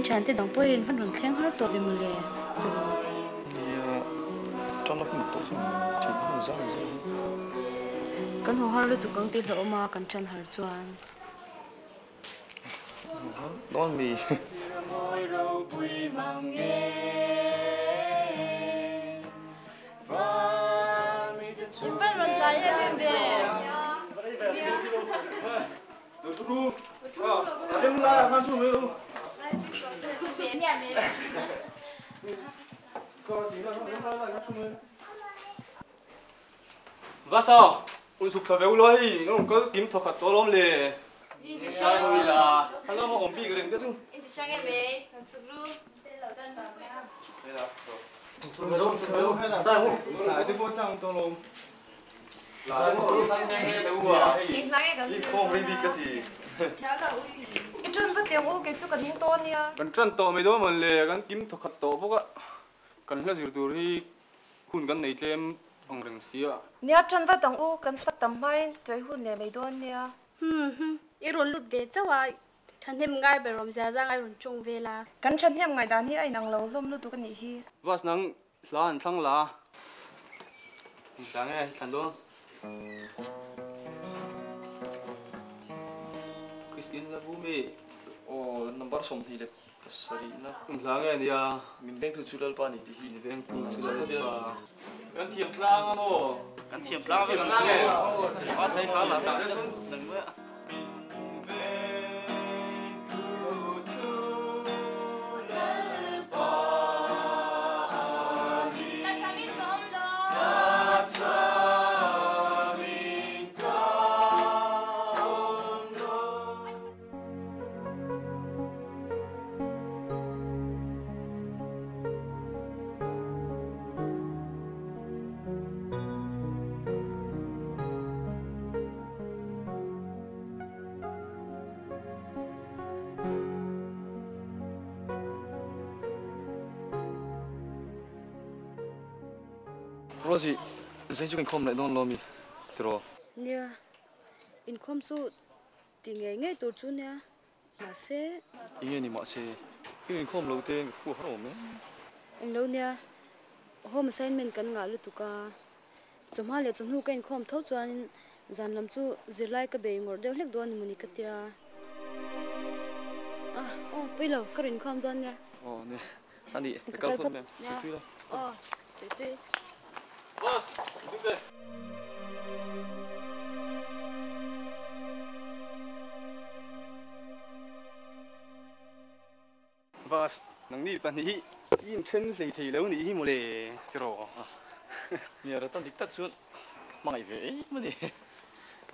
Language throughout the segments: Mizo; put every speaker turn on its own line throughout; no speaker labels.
thiante dang pawh hi in van rawn thleng har tawh ve mawle tiraw?
Nia, tan a hun tawh chu thin hun zang zang hi.
Kan haw har lutuk ang tih hlauhawm a kan tan har chuan.
Dawn mi.
In van rawn tlai em em ve.
Va sao, un chhuk thla veu lo hei, kan rawn kal kim thaw khat tawh alawm le. Hello maw awm bik reng te chu.
I ṭan va teng u, kei chu ka ding tawh ania.
Kan ṭan tawh mai dawn mawn le, kan kim thawkhat tawh bawk a, kan hla zir tur hi hun kan nei tlem ang reng si a.
Nia, ṭan va tang u, kan sak tam hmain chawi hun leh mai dawn nia.
Hum, i rawn lut ve chauh a, Thahnem ngai ber awm zia zang a rawn tawng vel a.
Kan thahnem ngai dan hi a inang lo hlawm lutuk a nih hi.
Bus nang hla an thlang la. Engtah nge thlan dawn? Christian la bu mi? Aw number 27 na. Eng hla nge nia? Min vengtu chu Lalpa ni tih hi. Min vengtu chu Lalpa. Kan thiam tlang a maw? Kan thiam tlang a kan e. Bus hei hla la tah deuh nang mai a. Rosie, zai chu inkhawm leh dawn lo mi tiraw?
Nia, inkhawm chu ti ngei ngei tur chu nia, mahse.
Enge ni mahse, i inkhawm lo te ka phu har awm e.
Englo nia, home assignment kan ngah lutuk a. Chawhma leh chawhnu ka inkhawm tho chuanin zan lam chu zirlai ka bei ngawrh deuh hlek dawn a ni mawni ka tia. Ah, aw, pawi lo, ka rawn inkhawm dawn nia.
Aw, nia, a nih, ka kal phawt mai ang, chhui tui la.
Aw, chhui tui.
Boss, ding teh. Bus, nangni pahnih hi i inthen hlei thei lo nih hi mawle tiraw? Nia, Ratan dik tak chuan hmangaih ve em a ni.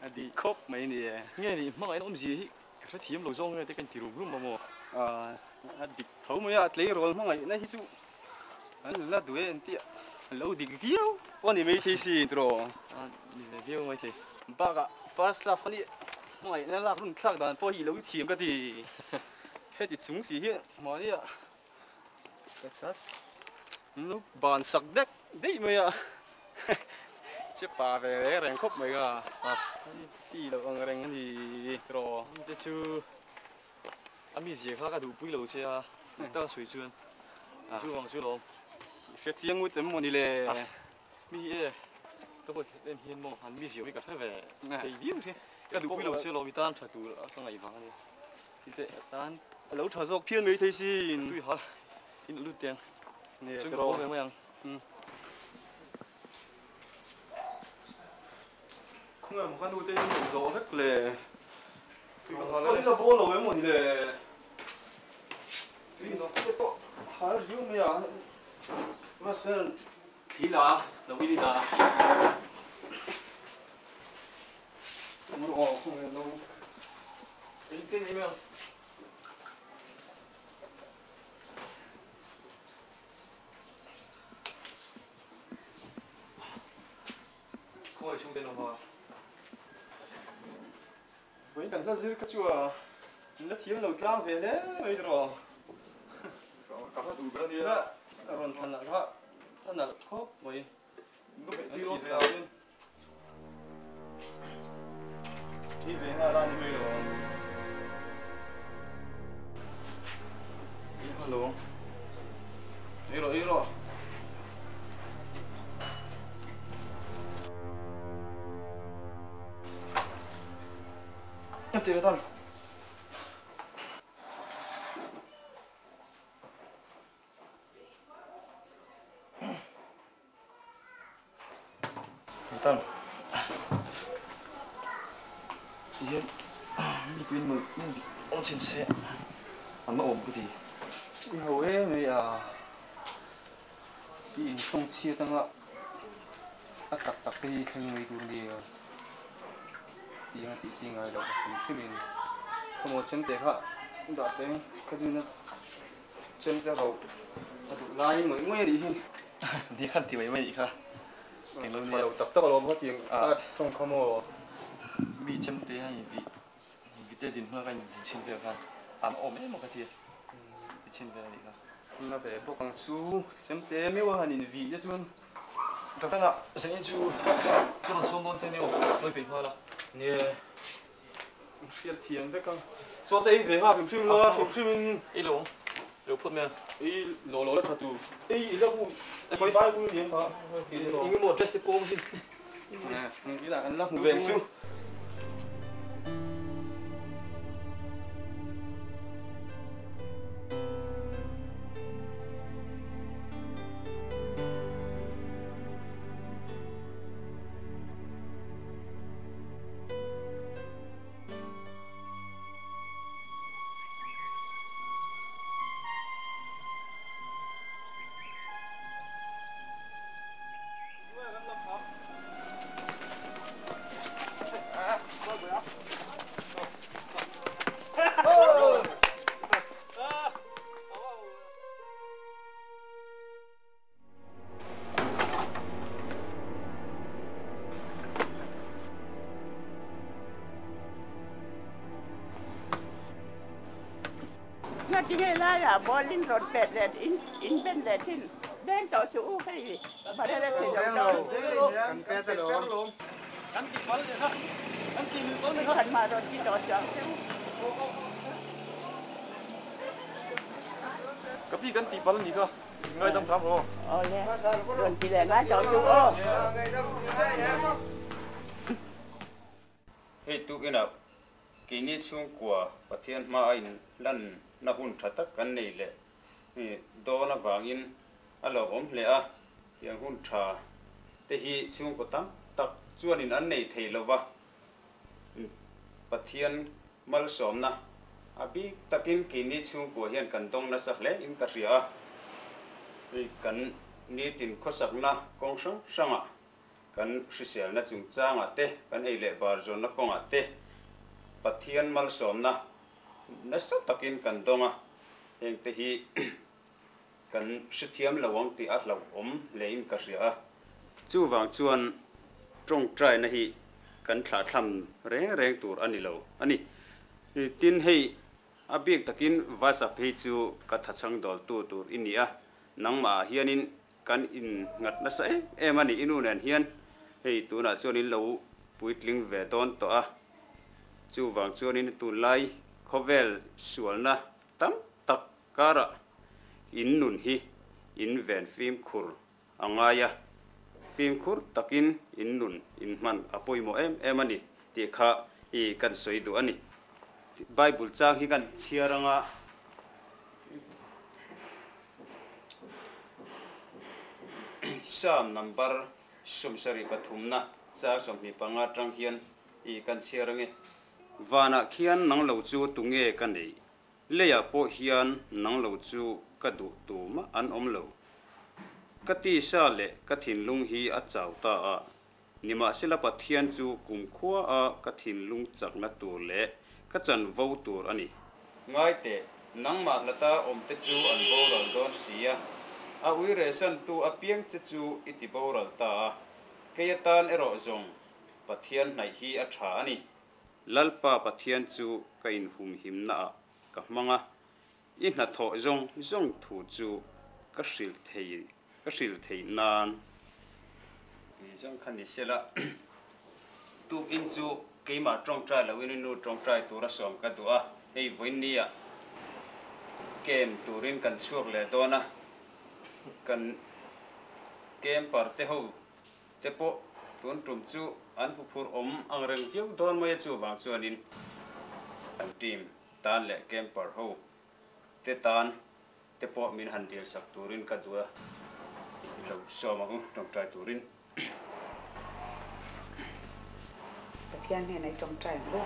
A dik khawp mai a ni e. Nge ni, hmangaihna awmzia hi ka hrethiam lo zawng nge te ka inti rum rum a maw? A dik tho mai a, tleirawl hmangaihna hi chu an la duh e an tih a lo dik viau pawh a ni maithei si tiraw? A ni ve viau maithei. Bakah first love a nih hmangaihna lak run thlak dan pawh hi i lo thiam ka ti. Heti chung si hi mahni ah ka chhas lo ban sak dek daih mai a che pa ve reng reng khawp mai kha a chi loh ang reng a ni tiraw te chu a mi zia kha ka duhpui lo che a dik taka sawi chuan chu vang chu lawm hre chiang ngut em maw ni le mi hi e ka hawi em hian maw han mi zia hi ka hre ve thei viau che ka duhpui lo che lawm i tan tha tur a ka ngaih vang a ni. Tih tan a lo tha zawk phian mai thei sin. Tui hal in a lut teng. Chuan ka haw ve mai ang. Khawnge maw ka nu te in lo zawh vek le. Tui ka hal a. La bawl lo em maw ni le. Tui nawk te pawh hal riau mai a. Mahse thli la lo in i dah a. Aw khawnge lo. Engtin i mel? Khawi chhung ten awm a. Vawiin kan hla zir ka chu a la thiam lo tlang ve hle mai tiraw. Ka hla duh ber a nia. A rawn thlan ah kha a nalh khawp mai. lo ang. Ei rawh, ei rawh. Ka ti rawh tan. Tan. Tihian mipuiin mawlh min awm chhin se an la awm ka ti. I ho em ei a, i intawng chhiat anga a tak tak te hi thleng mai tur nia tih anga tih chi ngai loh a hrim hrimin khawmaw chemte kha dah teng ka dina chemte ro a duh laiin ngawih ngawih a nih hi. Ni khan ti mai mai nih kha. Eng lo nia. Tak tak alawm kha tiang a tawng kha maw. Mi chemte a in vih vite din hma ka in chhin vel khan an awm em a ka ti i chhin vel a nih kha. Na ve bawk ang chu chemte meuh a han in vih te chuan. Tak tak a zan in chu ka rawn sawm dawn che nia aw nawi peih nghal a. Nia hriat thiam vek a. Chaw te ei ve nghak hrim hrim lo a, hrim hrim in ei lo ang, lo phawt mai a. Ei lo lo la tha tur, ei i la bu, khawi Bible ni ang kha. Eng emaw dress te pawh awm sin. Engtin ah kan la hmu ve ang chu.
Ngatinge laiah ball in rawn pet leh in in ben leh thin beng tawh suh u hei barel a thei lo dawn.
Kan pet alawm. Kan ti pal leh kha kan ti mil pal leh kha.
Khan mah rawn ti tawh suh ang che u.
Ka pi kan ti pal a nih kha. Ngaidam hram rawh.
Awle, rawn ti leh ngai tawh chu aw.
Hei tukinah keini chhungkua Pathian hma a inhlanna hun tha tak kan nei leh dawn avangin a lo awm hle a, tiang hun tha te hi chhungkaw tam tak chuanin an nei thei lova, Pathian malsawmna a bik takin keini chhungkua hian kan dawng nasa hle in ka hria a, hei kan nitin khawsakna kawng hrang hrangah kan hriselna chungchangah te, kan ei leh bar zawnna kawngah te Pathian malsawmna nasa takin kan dawng a, hengte hi kan hrethiam lo ang tih a hlauhawm hlein ka hria a. Chuvang chuan tawngtaina hi kan thlahthlam reng reng tur a ni lo a ni. Tin, hei a bik takin Vasa phei chu ka thachhang dawltu tur i ni a, nangmahah hianin kan innghat nasa em em a ni. I nu nen hian hei tunah chuan in lo puitling ve dawn tawh a, chuvang chuanin tunlai khawvel sualna tam tak Karah in nun hi in ven fimkhur a ngai a, fimkhur takin in nun in hman a pawimawh em em a ni tih kha i kan sawi duh a ni. Bible chang hi kan chhiar anga Psalm number 73na chang 25 atang hian i kan chhiar ange. Vanah khian nang lo chu tunge ka neih? Leiah pawh hian nang lo chu ka duh tumah an awm lo. Ka tisa leh ka thinlung hi a chau ta a, nimahsela Pathian chu kumkhua a ka thinlung chakna tur leh ka chanvo tur a ni. Ngai teh, nangmah hlata awmte chu an boral dawn si a, a uirehsantu apiang che chu i ti boral ta a, kei atan erawh zawng Pathian hnaih hi a tha a ni. Lalpa Pathian chu ka inhumhimna ah ka hmang a, i hnathawh zawng zawng thu chu ka hrilh thei ka hrilh theih nan. Tih zawng kha ni sela, tukin chu keimah tawngtai loin i nu tawngtai tura sawm ka duh a, hei vawiinni ah. Camp turin kan chhuak leh dawn a, kan camper te ho te pawh tun tum chu an huphurh awm ang reng viau dawn mai a, chuvang chuanin kan team tan leh camper ho te tan te pawh min han dil sak turin ka duh a, i lo sawm ang u tawngtai turin.
Pathian hnenah i tawngtai ang u.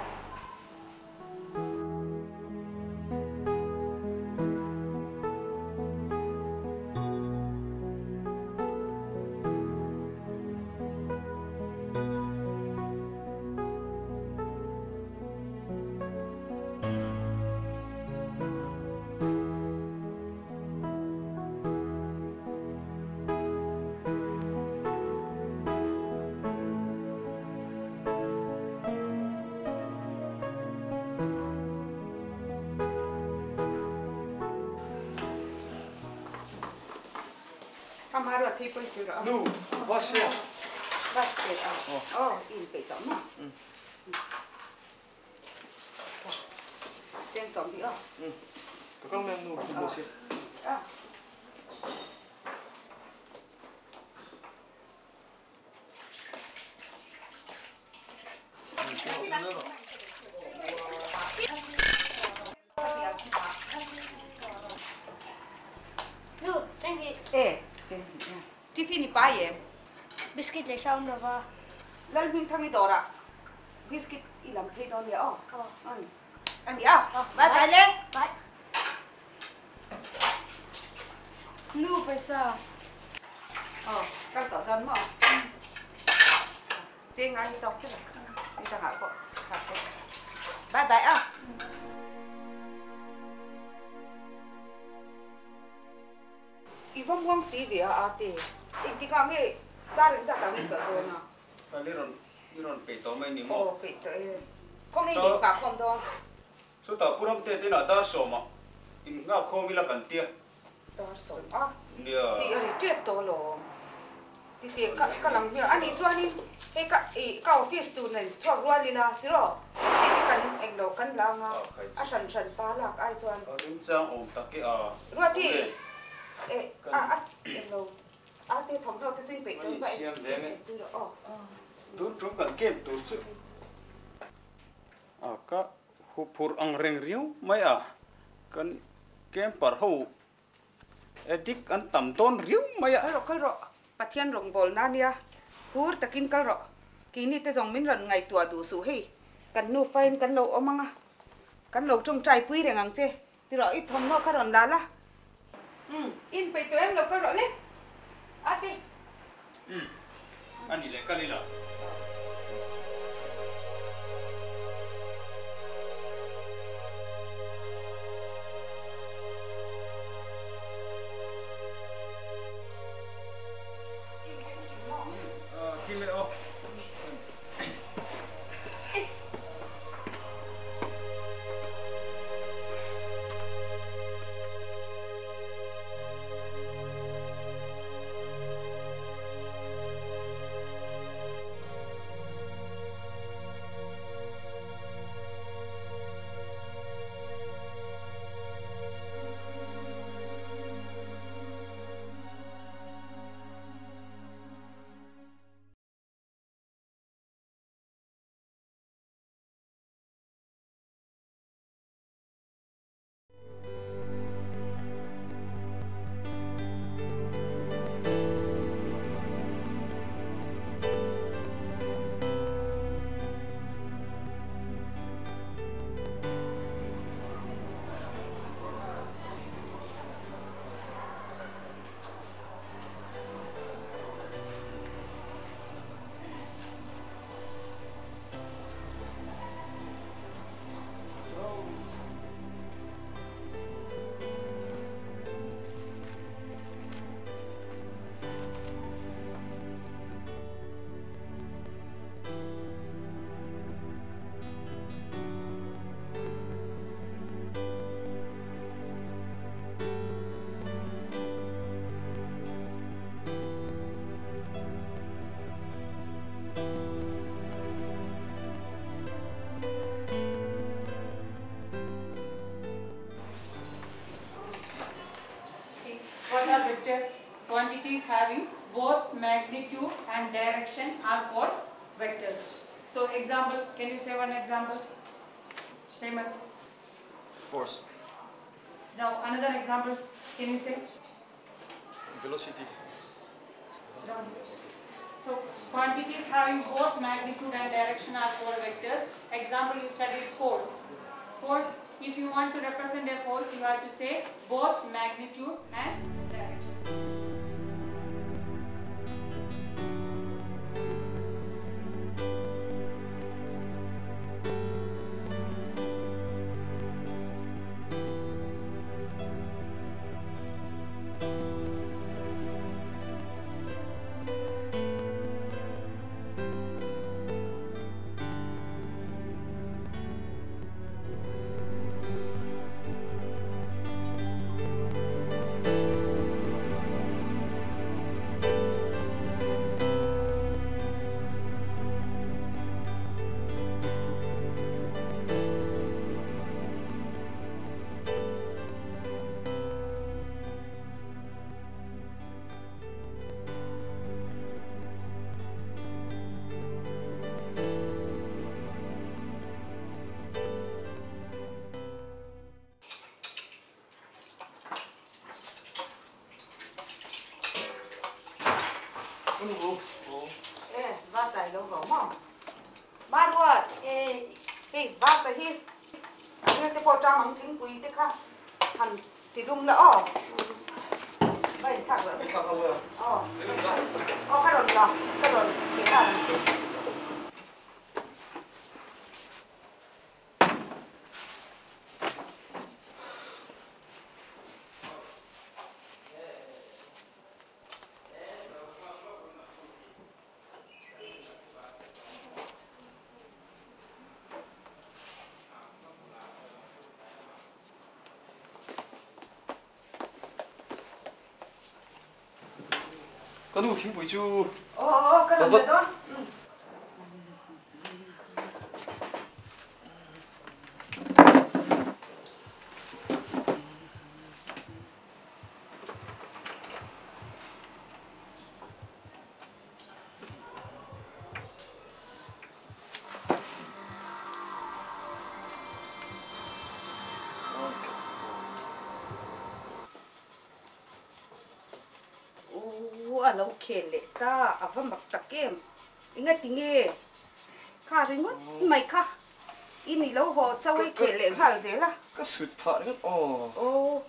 Nu, bus a.
Bus a. Aw, i inpeih tawh maw? Cheng sawm hi aw.
Ka kal mai ang nu, thu maw si.
Nu, cheng hi.
E, cheng hi. Tiffin i pai em?
Biscuit leh sa awm lo va.
Lalhmingthang i dawrah biscuit i lam phei dawn nia aw. A ni a. Bye bye le.
Bye. Nu, pawisa.
Aw, kal tawh dawn maw? Cheng ngai hi tawk thil a. Ni dangah pawh tha te. Bye bye a. I va muang si ve a ate. Engtikah nge dar engzat ah nge i kalh dawn a?
Kal i rawn i rawn peih tawh mai ni maw?
Aw peih tawh e. Khawnge i inngah khawm dawn?
Chutah Pu Ramte te inah dar sawmah inngah khawm ila kan tia.
Dar sawm a?
Nia.
Hei a ri tep tawh alawm. Titeh ka ka lang hmiah a nih chuanin hei ka ih ka office tur nen chhuak rual ila tiraw taxi te kan eng lo kan la anga a hran hran pa lak ai chuan.
A rimchang awm tak e a.
Ruati eh a a eng lo a te thawmhnaw te chu in peih dawn va eng tui rawh aw.
Tun tum kan camp tur chu a ka huphurh ang reng riau mai a kan camper ho Addict an tam dawn riau mai a.
Kal rawh, kal rawh, Pathian rawngbawlna a nia, hur takin kal rawh. Keini te zawng min rawn ngaihtuah duh suh hei, kan nufain kan lo awm ang a, kan lo tawngtai pui reng ang che, ti rawh i thawmhnaw kha rawn la la. Umm, in peih tawh em lo kal rawh le, a ti.
Umm, a ni leh kal ila. Kim e aw.
vectors? Quantities having both magnitude and direction are called vectors. So example, can you say one example? Hemant.
Force.
Now another example, can you say?
Velocity.
So quantities having both magnitude and direction are called vectors. Example, you studied force. Force, if you want to represent a force, you have to say both magnitude and direction.
Hei bus a hi a hmel te pawh tang ang thingpui te kha han ti lum la aw va in thlak loh aw aw ka rawn la ka rawn pe nghal ang che.
Ka nu thingpui chu
Aw aw ka rawn la dawn. Ooh a lo khel leh ta a va mak tak em engati nge kha ringawt mai kha i ni lo haw chauh a i khel leh nghal zel a.
Ka sut phah ringawt aw.
Aw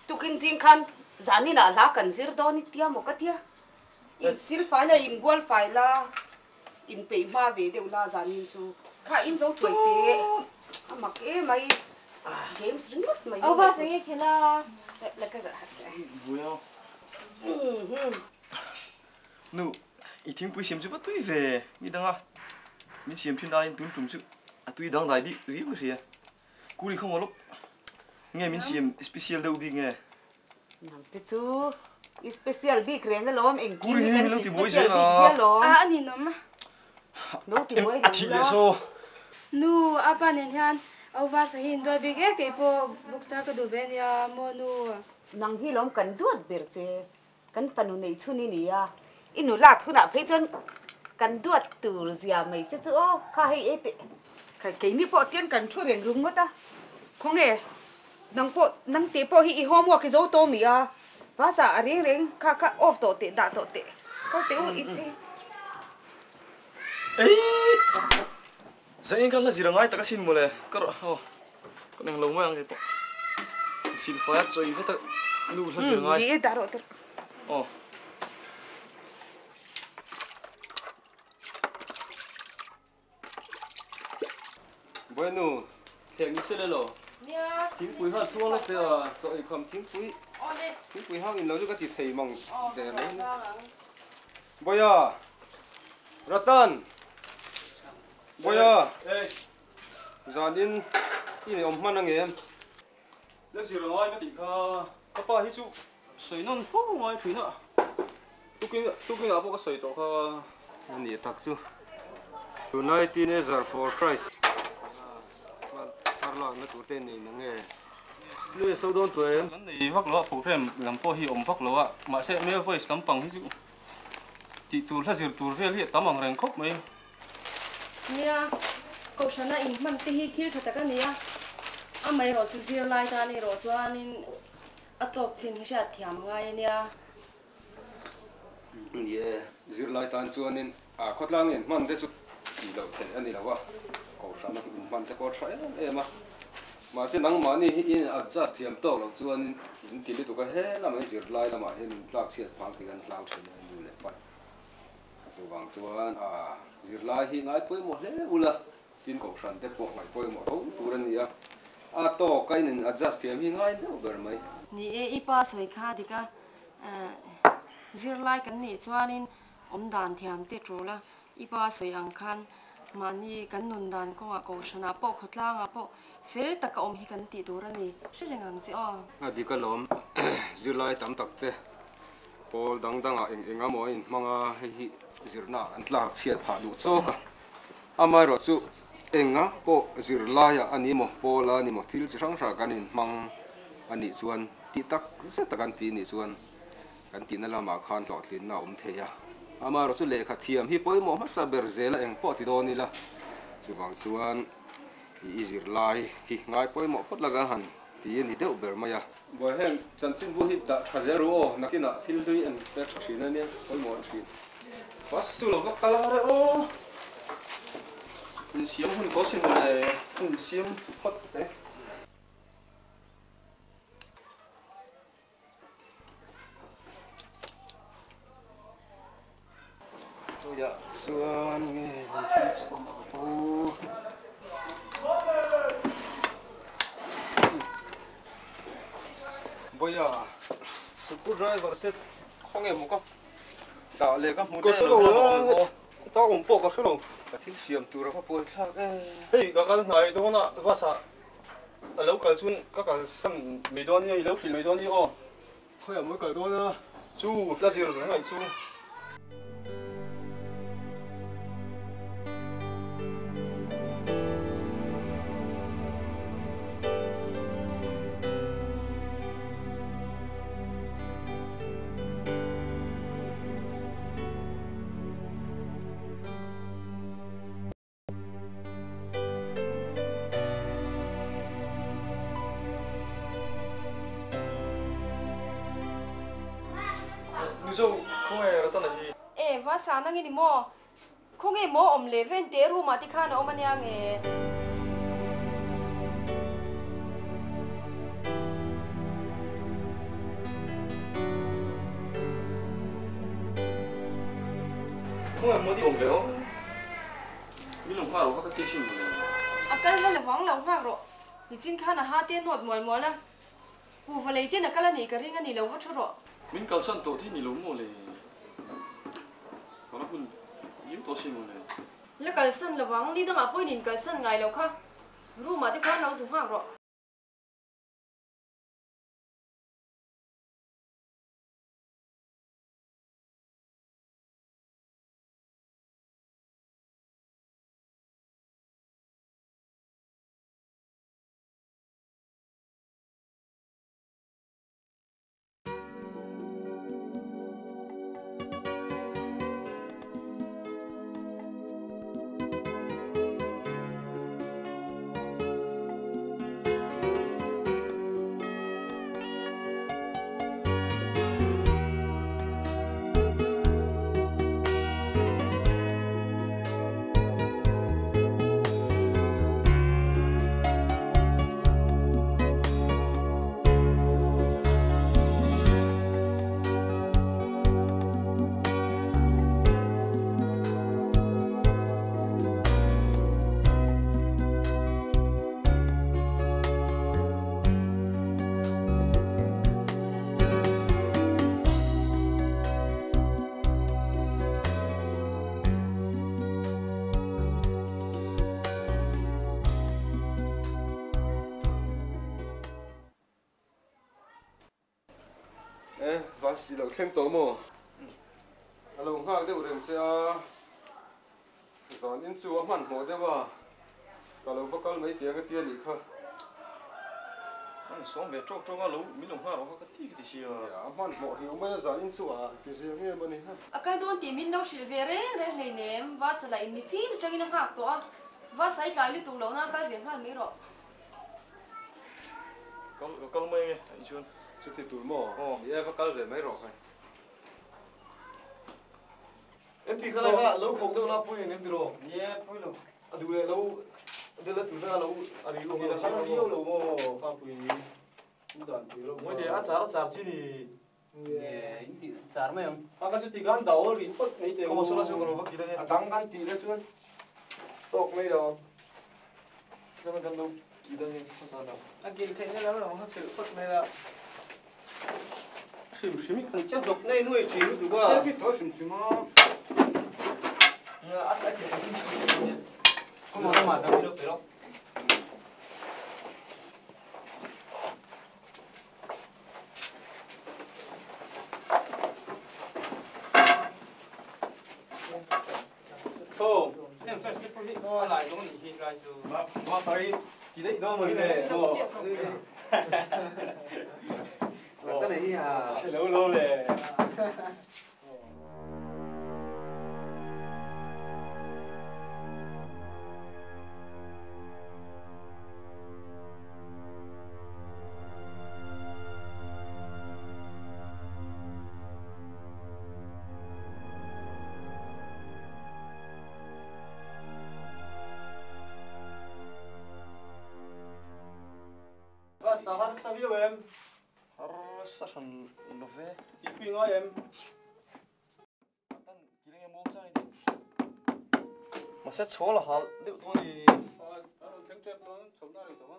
tukin zing khan zaninah hla kan zir dawn i tia maw ka tia. In sil fai la, in bual fai la, in peih hma ve deuh la zanin chu. Kha in zo thuai teh a mak em mai games ringawt mai.
Au va seng e khela.
La ka rah.
Vui a. Nu, i thingpui siam chu va tui ve ni dang a. Min siam thin aiin tun tum chu a tui dangdai bik riau ka hria. Kuri khaw maw lawk nge min siam special deuh bik nge?
Nang te chu i special bik reng alawm engkim hi kan ti special bik ziah alawm.
A a ninawm.
Lo ti buai lo la.
Nu, apa nen hian Auva sahi in duat bik e keipawh book star ka duh ve ania maw nu.
Nang hi lawm kan duat ber che. Kan fanu nei chhun i ni a, i nulat hunah phei chuan kan duat tur zia mai che chu aw, kha hei e teh. Keini pawh tian kan thu reng rum ngawt a, khawnge nang pawh nang teh pawh hi i homework i zo tawh mi a, bus ah a reng reng kha kha off tawh teh dah tawh teh kal teh u i phei.
Eii! Zain khan hla zir a ngai tak asin mawle, ka rawh aw ka neng lo mai ang keipawh. Silfai a chawi vek a nu hla zir ngai.
Ni e dah rawh tir.
Aw. Bueno, thlek ni sele lo.
Nia.
Thingpui kha chhuang lawk teh a, chaw ei kham thingpui. Thingpui hang in lo chu ka ti thei mang der lo ni. Boya! Ratan! Boya! Zanin i nei awm hman ang em?
La zir ngai ka tih kha ka pa hi chu sawi nawn fo ngai thin a, tukin tukinah pawh ka sawi tawh kha.
A nih tak chu. Tunlai teenager for Christ. Thar lakna tur te nei na nge? Nge so dawn tawh em?
Kan nei vak lo a, program lam pawh hi awm vak lo a, mahse male voice lampang hi chu tih tur hla zir tur vel hi a tam ang reng khawp mai.
Nia, Kohhrana inhman te hi thil tha tak a ni a, amaherawh chu zirlai tan erawh chuanin a tawk chin hi hriat thiam ngai a nia.
Ni e, zirlai tan chuanin a khawtlang inhman te chu tih loh theih a ni lo a, Kohhrana inhman te pawh a tha em em a, mahse nangmahni hi in adjust thiam tawk loh chuanin in ti lutuk a, he lamah hi zirlai lamah hian in tlak chhiat phang tih kan hlau thin a, nu leh pa chuvang chuan a zirlai hi ngai pawimawh hle ula, tin Kohhran te pawh ngaih pawimawh tho tur a ni a, a tawk a in in adjust thiam hi ngai deuh ber mai.
Ni e, i pa sawi kha dik a, zirlai kan nih chuanin awmdan thiam te tul a, i pa sawi ang khan mahni kan nun dan kawngah Kohhranah pawh khawtlangah pawh fel taka awm hi kan tih tur a ni, hre reng ang che aw.
A dik alawm, zirlai tam tak te pawl dang dangah eng eng emaw a inhmang a, hei hi zirna an tlak chhiat phah duh chawk a. Amaherawh chu enga pawh zirlaiah a ni maw, pawla a ni maw, thil chi hrang hrang kan inhmang a nih chuan tih tak zet a kan tih nih chuan kan tihna lamah khan hlawhtlinna a awm thei a. Amaherawh chu lehkha thiam hi pawimawh hmasa ber zela eng pawh ti dawn ila, chuvang chuan i zirlai hi ngai pawimawh phawt laka han ti a ni deuh ber mai a. Buai heng chanchinbu hi dah tha zel ru aw, nakinah thil hlui en te tha thin a nia, pawimawh an thin. Bus chu lo va kal har e aw.
Insiam hun tawh sin le, insiam phawt teh.
Tuiah chuan nge han thil chu awm ang aw. Bawia screw driver set khawnge maw ka dah leh ka hmu der lo hian a awm aw. Ta awm pawh ka hre lo. Ka thil siam tur a va buai thlak e.
Hei ka kal hnai dawn a bus ah a lo kal chuan ka kalsan mai dawn nia i lo hrilh mai dawn nia aw.
Khawiah mawi kal dawn a?
Chu la zir reng aih chu. Nuzo, khawnge Ratana hi?
E, va sa nang i ni maw? Khawnge maw awm leh ven teh room ah te khan a awm ania nge?
Khawnge maw ni awm ve aw? Min lo nghak rawh kha ka ti asin mawle.
A kal hla lovang lo nghak rawh. Nichin khan a ha te nawt mual mual a. Kuhva lei ten a kal a nih ka ring a ni lo va thu rawh.
Min kalsan tawh thei ni lo mawle. Ka la hun viau tawh asin mawle.
La kalsan lovang, ni dangah pawhin in kalsan ngai lo kha. Room ah te khan lo zu nghak rawh.
E, Vasi lo thleng tawh maw? A lo nghak deuh reng che a, zan in chu a hmanhmawh deuh a, ka lo va kal mai tiang a ti a nih kha.
Kan sawm ve tawk tawk a lo min lo nghah rawh kha ka ti ka ti sia.
A hmanhmawh riau mai a zan in chu a ti zia nge mawni ha.
A kal dawn tih min lo hrilh ve reng reng hleinem, Vasa lah in ni chin atangin a nghak tawh a, Vasa i tlai lutuk lohna a kal ve nghal mai rawh.
Kal ka kal mai ange a nih chuan.
Chuti tur maw? Ni e va kal ve mai rawh khai.
MP kha lai kha lo khawk deuh la pui ang em tiraw? Ni e pui lo. A duh leh lo del a tur vek a lo a ri lo a har viau lo maw kha pui in dan pui lo. Mawi te a char a char chi ni.
Nge in tih char mai ang.
A ka chu ti khan dau ri phawt mai te. Khaw sawla chu ka lo va kil ange.
A dang kan tih na chuan tawk mai lo.
Chuan kan lo kil ange khaw zan ah.
A kil theih na lam lo kha khelh phawt mai la.
Hrim hrim i kan che hnawk nei nuai thin lutuk a.
Selfie thaw hrim hrim a.
A a ti chak in chak in.
Come on ama dang ilo pe rawh.
Thaw. Em sir step hi a lai dawn nih hi lai chu. Ma pai ti daih dawn mawni le.
Ka nei hi a.
Chhe lo lo le. Bus a harsa viau em? Harsa hran lo ve. I pui ngai em? Tan kil enge muang chang i ti. Mahse chhawl a hal deuh tawh a ni.
A rawn thleng tep dawn chho na rih tawh a.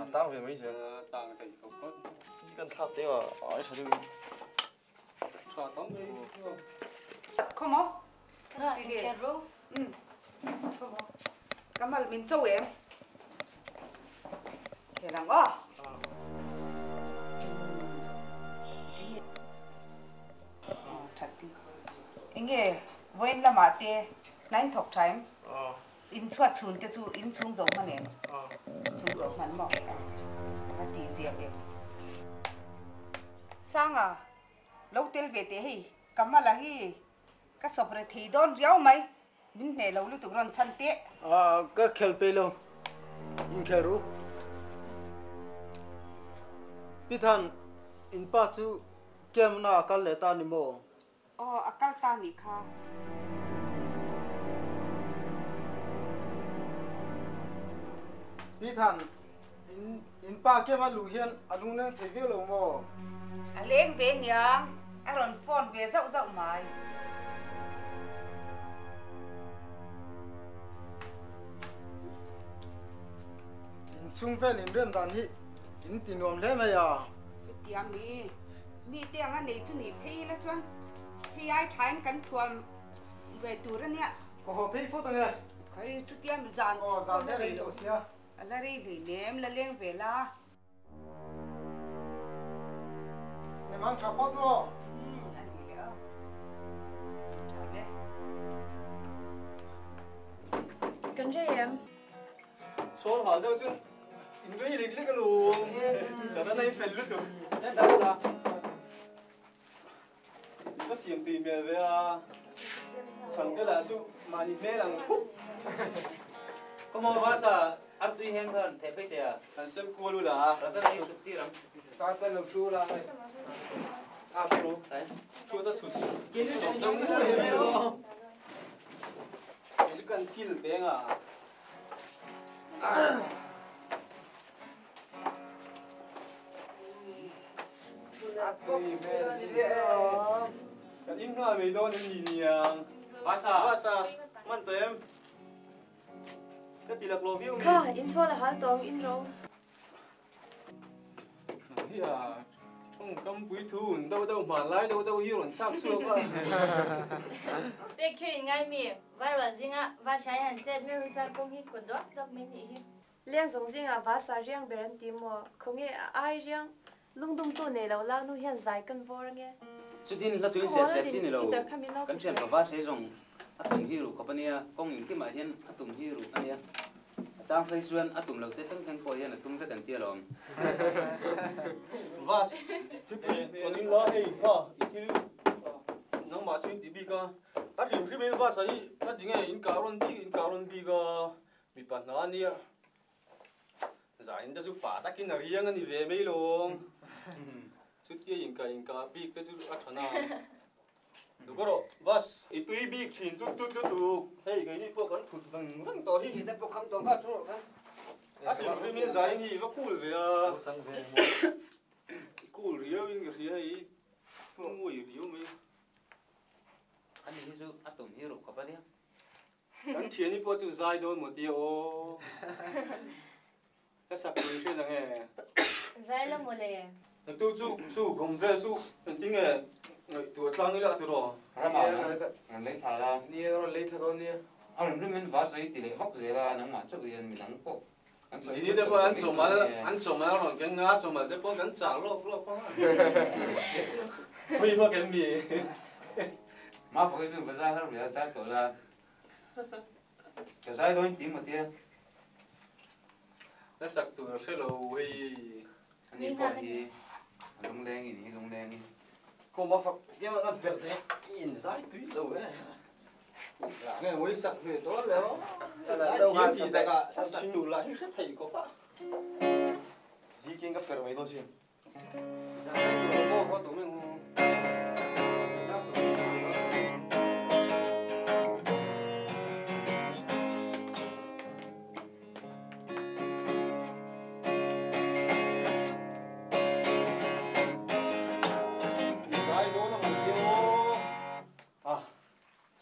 A tang ve mai zel.
A tang theih khawp phawt.
I kan thlak teh a, a tha deuh in.
Tha tam mai.
Khaw maw?
Kha engkher ro?
Umm khaw maw? Ka mal min cho em? Khel ang aw. That ding. Enge vawiin lamah te hnain thawk tha em? In chhuat chhun te chu in chhung zo hman em? Chhung zo hman maw? A ti zia ve. Sanga, lo tel ve teh hei, ka mala hi ka sawp re thei dawn riau mai, min hneh lo lutuk rawn chhan teh.
Ka khel pe lo, in khel ru. Pi Than, in pa chu camp na a kal leh ta ni maw?
Aw, a kal ta nih kha.
Pi Than, in in pa kem a luh hian a lungleng thei viau lo maw?
A leng ve niang, a rawn phone ve zauh zauh mai.
In chhung vel inrem dan hi in ti nuam hle mai a.
Chutiang mi. Mi te anga nei chu nih phei ila chuan hei ai thain kan thuam ve tur a nia.
Ka haw phei phawt ange.
Khai chutia mi zan
Aw zan la rei tawh sia.
A la rei hlei nem la leng ve la.
Ni mang tha phawt maw?
Umm a ni leh aw. Tha le.
Kan rei em?
Chhawl hal deuh chu in rei lek lek alawm ka la nei fel lutuk. Ka siam tui hmel ve a, chhang te lah chu mahni hmel ang khup.
Ka maw vasa ar tui heng khan theh phei teh a.
Kan sem kual ula a.
Rata nei chhut tir ang.
Ta ta lo thu la hei.
A thu thu ta chhut sawm deuh nuai mai rawh. Kei chu kan kil peng a. Kan in nghal mai dawn em ni niang.
Vasa.
Vasa. Man tawh em? Ka ti lak lo viau mi.
Kha, in chhual a hal tawng in ro.
Hi a, tawngkam pui thu un deuh deuh hman lai deuh deuh hi rawn chhak chhuak a.
Pek hi in ngai mi, Vairual zinga Vashai han chet mi hu chuan kawng hi kut duak duak mai nih hi.
Leng zawng zingah Vasa riang ber an ti maw? Khawnge a ai riang? Lungdumtu nei lo la nu hian zai kan vawr ange.
Chutin hla tuin sep sep chi ni lo, kan thian pa Vashai zawng a tum hi ruh khawp a nia, kawng engkimah hian a tum hi ruh a nia. Chang phei chuan a tum loh te thleng thleng pawh hian a tum vek an ti alawm.
Vas, thipui rawn in la hei kha i thil nangmah chu in ti bik a, a hrim hrim in Vas a hi ka ti nge in kah rawn bik in kah rawn bik a, mipa hna a nia. Zain te chu pa takin a riang a ni ve mai lawm. Chutia inkah inkah bik te chu a tha na. Duh rawh, bus i tui bik thin tut tut lutuk. Hei keini pawh kan thut veng veng tawh hi.
Keite pawh kham tawh kha thu rawh kha.
A hrim hrim in zain hi i va cool ve a. I cool riau in ka hria hei. Thu nguai riau mai.
Ani hi chu a tum hi ruh khawp a nia.
Kan thiani pawh chu zai dawn maw tia aw. Ka sak pui hriat ang e.
Zai la maw le.
Natu chu chu gawm vel chu engtin nge ngaihtuah tlang ila tiraw?
Rama rawn lei thla la.
Nia rawn lei thla dawn nia.
A rawn rim in va sawi ti leh vak zel a, nangmah chauh hian midang pawh an sawi
Ni te pawh an chawmal an chawmal a rawn keng a, chawmal te pawh kan chah lawk lawk a. Pui vak em mi?
Mah pawh hi chu va zai har ve a, zai tawh la. Ka zai dawn ti maw tia.
Ka sak tur a hre lo hei.
Ani pawh hi a lungleng in hi lungleng in.
Kawm a fak kem a kan perh te i in zai tui lo e. Nge mawi sak ve tawh le aw. Zai thiam chi takah sak tur lah hi hre thei khawp a. Dikin ka perh mai dawn sin.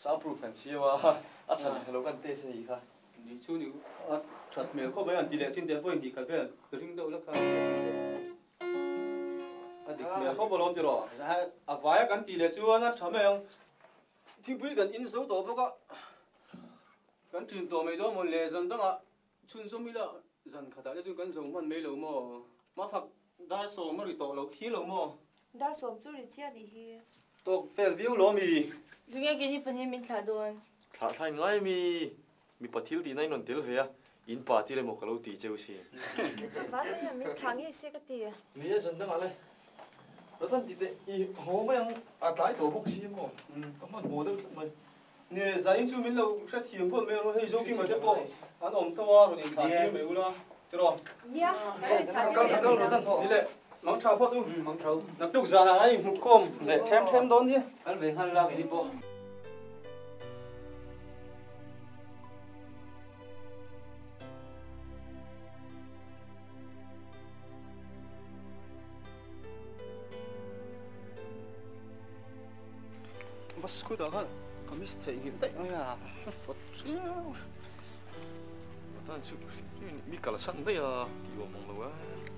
Soundproof kan siam a, a that hre lo kan test a nih kha. Ni chu ni a that hmel khawp mai an ti leh chin te pawhin tih khat vel ka ring deuh la kha. A dik hmel khawp alawm tiraw? A vaia kan tih leh chuan a tha mai ang. Thingpui kan in zo tawh bawk a, kan thin tawh mai dawn maw le zan dangah chhunzawm ila zan khatah te chuan kan zo hman mai lo maw? Mafak dar sawm a ri tawh lo khi lo maw?
Dar sawm chu ri chiah nih hi.
Tawk fel viau lo mi?
Tunge keini pahnih min thlah dawn?
Thlah thlain ngai mi? Mipa thil tihna in rawn tel ve a, in pa tir emaw ka lo ti cheu si.
Chu vasa hian min thlah ngei se ka ti.
Ni e, zan dangah le. Ratan ti teh, i haw mai ang, a tlai tawh bawk si emaw, ka hmanhmawh deuh tlat mai.
Ni e, zain chu min lo hrethiam phawt mai rawh, hei Zokima te pawh an awm tho a, rawn inthlah tir mai ula, tiraw?
Nia, kan rawn inthlah tir mai
ang. Ratan, ni le, mang tha phawt u, naktuk zanah a inhmukhawm leh them them dawn nia.
Kal ve nghal la keini pawh.
Va scooter khan ka miss theihnghilh daih mai a, ka fawt riau.
Tan chu mi kal san daih a tih awm ang lo e.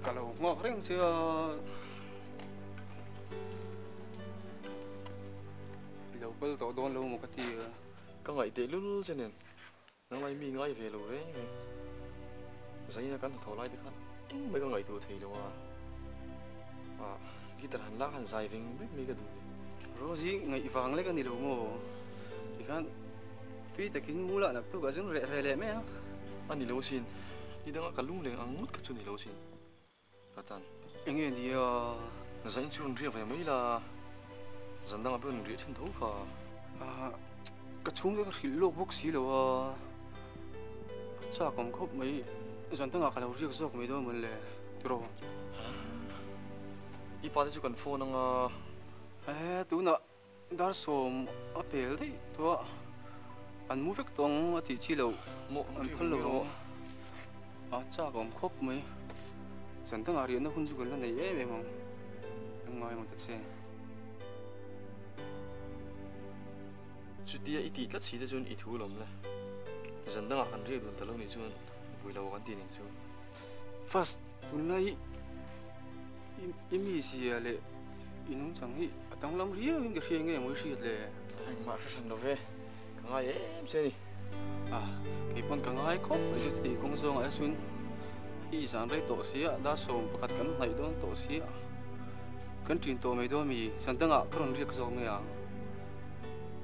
Ka lo nghak reng che a. I lo kal tawh dawn lo maw ka ti a.
Ka ngaih teh lul che nen, nang lai mi ngai ve lo reng reng. Zaina kan hnathawh lai te khan engmah ka ngaihtuah thei lo a. Ah, guitar han lak han zai veng veng mai ka duh ni.
Rosie ngaih vang lek a ni lo maw? Tikhan tui takin mu lah naktuk a zun reh ve leh mai ang.
A ni lo asin, ni danga ka lungleng ang ngawt kha chu ni lo asin. Ratan.
Enge nia?
Zain chu rawn riak ve mai la, zan dangah pawh rawn riah then tho kha.
Ah, ka chhungte ka hrilh lawk bawk si lo a, a chak awm khawp mai, zan dangah ka lo riak zawk mai dawn mawn le, tiraw?
I pa te chu kan phone anga.
Eh, tunah Dar sawm a pel daih tawh a, an mu vek tawh ang a tih chi loh an phal lo rawh. A chak awm khawp mai. Zan dangah riahna hun chu kan la nei em em ang. Kan ngai ang ta che.
Chutia i tih tlat si te chuan i thu lawm le. Zan dangah kan riak dun ta lo nih chuan vui lo kan ti ning chu.
First, tunlai i mizia leh I nungchang hi a danglam riau in ka hria nge maw i hriat le?
Engmah hre hran lo ve, ka ngai em che a ni.
Ah, kei pawn ka ngai khawp mai chu chutih kawng zawngah hian chuan i zan rei tawh si a, dar sawm pakhat kan hnaih dawn tawh si a, kan ṭin tawh mai dawn mi, zan dangah ka rawn riak zawk mai ang.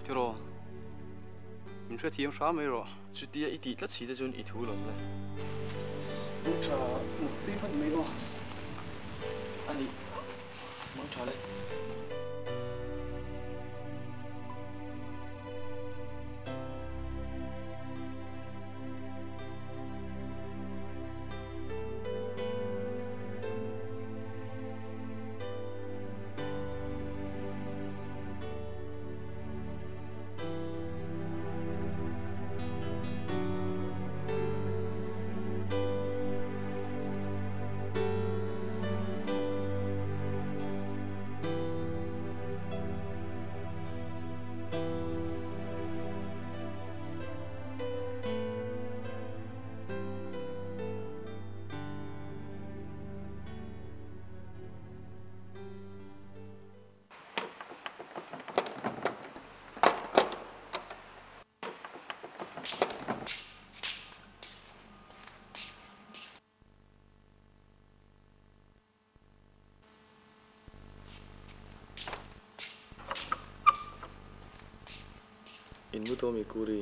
Tiraw, min hrethiam hram mai rawh.
Chutia i tih tlat si te chuan i thu lawm le.
Mang tha mut tui phawt mai aw.
A nih, mang tha le. In mu tawh mi Kuri?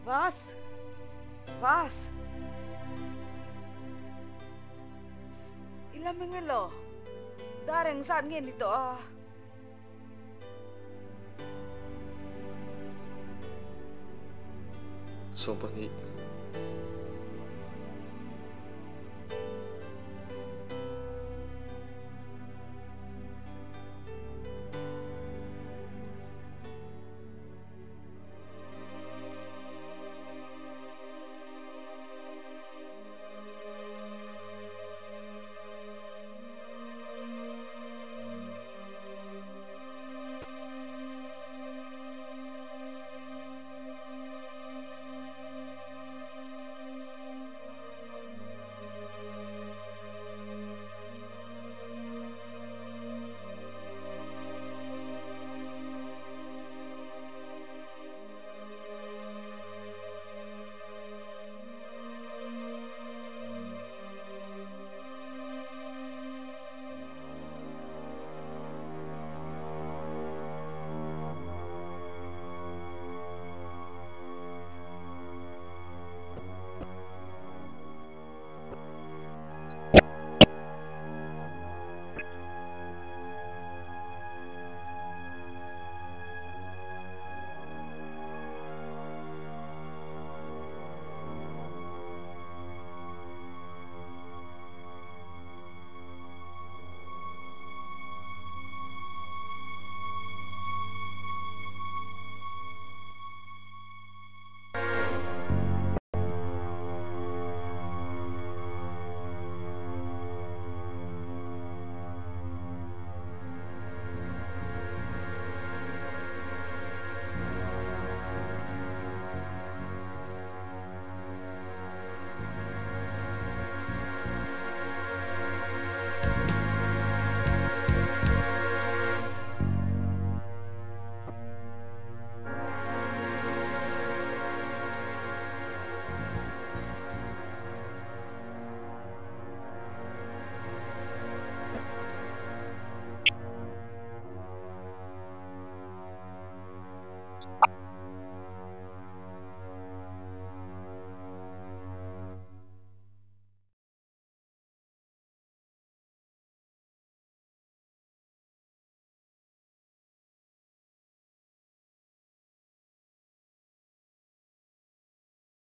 Vas! Vas! I la meng elaw? Dar engzat nge ni tawh a?
Sawmpahnih.